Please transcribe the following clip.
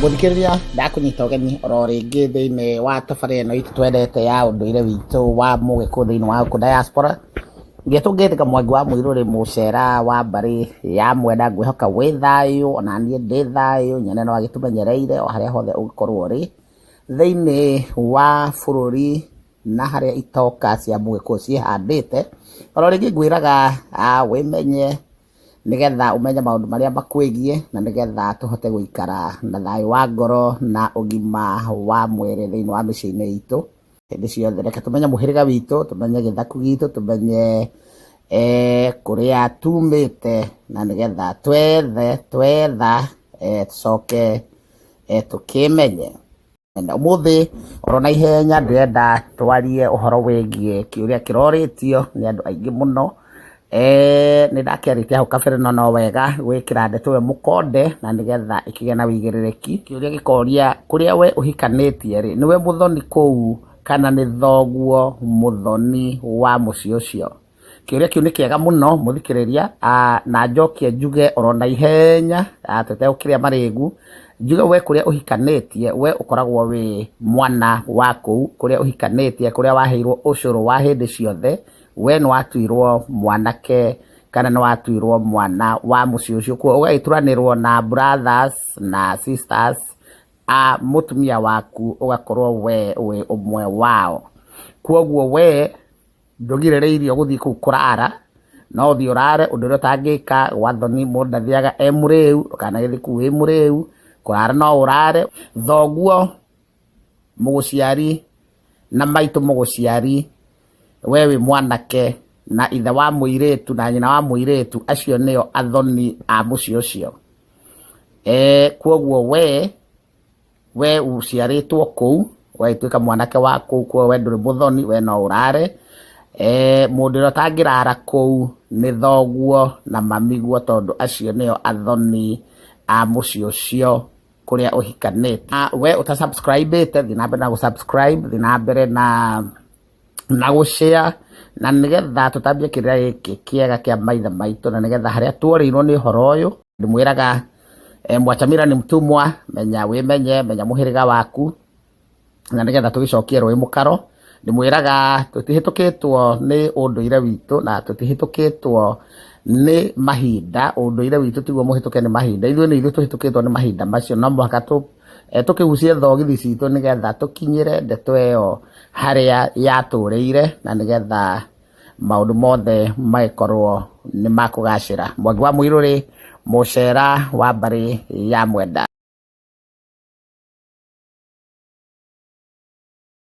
Mũthikĩrĩria, ndakũnyita ũgeni oro rĩngĩ thĩinĩ wa tabarĩra ĩno itũ twendete ya ũndũire witũ wa mũgĩkũyũ thĩinĩ wa gũkũ diaspora. Ngĩtũngĩte Mwangi wa Mũirũrĩ mũcera wa mbarĩ ya Mwenda, ngwĩhoka wĩ thayũ ona niĩ ndĩ thayũ, nyone no agĩtũmenyereire o harĩa hothe ũngĩkorwo ũrĩ thĩinĩ wa bũrũri na harĩa itoka cia mũgĩkũyũ ciĩhandĩte. Oro rĩngĩ ngwĩraga wĩmenye nĩgetha ũmenye maũndũ marĩa makwĩgiĩ na nĩgetha tũhote gũikara na thayũ wa ngoro na ũgima wa mwĩrĩ thĩinĩ wa mĩciĩ-inĩ itũ hĩndĩ ciothe. Reke tũmenye mũhĩrĩga witũ, tũmenye gĩthaku gitũ, tũmenye kũrĩa tumĩte na nĩgetha twethe twetha tũcoke tũkĩmenye. Na ũmũthĩ oro na ihenya ndĩrenda twarie ũhoro wĩgiĩ kĩũria kĩrorĩtio nĩ andũ aingĩ mũno. Nĩ ndakĩarĩtie hau kabere no no wega gwĩkĩra ndeto ĩyo mũkonde na nĩgetha ĩkĩgĩe na wĩigĩrĩrĩki. Kĩũria gĩkoria kũrĩa we ũhikanĩtie rĩ, nĩwe mũthoni kũu kana nĩ thoguo mũthoni wa mũciĩ ũcio? Kĩũria kĩu nĩ kĩega mũno mũthikĩrĩria, na njokie njuge oro na ihenya tũtegũkĩrĩa marĩgu, njuge we kũrĩa ũhikanĩtie, we ũkoragwo wĩ mwana wa kũu, kũrĩa ũhikanĩtie, kũrĩa waheirwo ũcũrũ wa hĩndĩ ciothe, we nĩ watuirwo mwanake kana nĩ watuirwo mwana wa mũciĩ ũcio, koguo ũgagĩturanĩrwo na brothers na sisters a mũtumia waku, ũgakorwo we wĩ ũmwe wao. Koguo we ndũgirĩrĩirio gũthiĩ kũu kũrara, no ũthiĩ ũrare, ũndũ ũrĩa ũtangĩka gwa thoni mũndũ ndathiaga e mũrĩu, ndũkanagĩthiĩ kũu wĩ mũrĩu, kũrara no ũrare. Thoguo mũgũciari na maitũ mũgũciari, we wĩ mwanake na ithe wa mũirĩtu na nyina wa mũirĩtu, acio nĩo athoni a mũciĩ ũcio. Koguo we we ũciarĩtwo kũu, ũgagĩtuĩka mwanake wa kũu, koguo we ndũrĩ mũthoni, we no ũrare. Mũndũ ũrĩa ũtangĩrara kũu nĩ thoguo na mamiguo, tondũ acio nĩo athoni a mũciĩ ũcio kũrĩa ũhikanĩte. We ũta subscribe ĩte, thiĩ na mbere na gũ subscribe, thiĩ na mbere na gũ share, na nĩgetha tũtambie kĩrĩra gĩkĩ kĩega kĩa maithe maitũ, na nĩgetha harĩa tuorĩirwo nĩ ũhoro ũyũ. Ndĩmwĩraga mwachamira ni mtumwa, menya wĩmenye, menya mũhĩrĩga waku, na nĩgetha tũgĩcokie rũĩ mũkaro. Ndĩmwĩraga tũtihĩtũkĩtwo nĩ ũndũire witũ na tũtihĩtũkĩtwo nĩ mahinda. Ũndũire witũ tiguo mũhĩtũke nĩ mahinda, ithuĩ nĩ ithuĩ tũhĩtũkĩtwo nĩ mahinda macio. No mũhaka tũkĩgucie thogithi citũ nĩgetha tũkinyĩre ndeto ĩyo harĩa yatũrĩire, na nĩgetha maũndũ mothe magĩkorwo nĩ makũgacĩra. Mwangi wa Mũirũrĩ, mũcera wa mbarĩ ya Mwenda.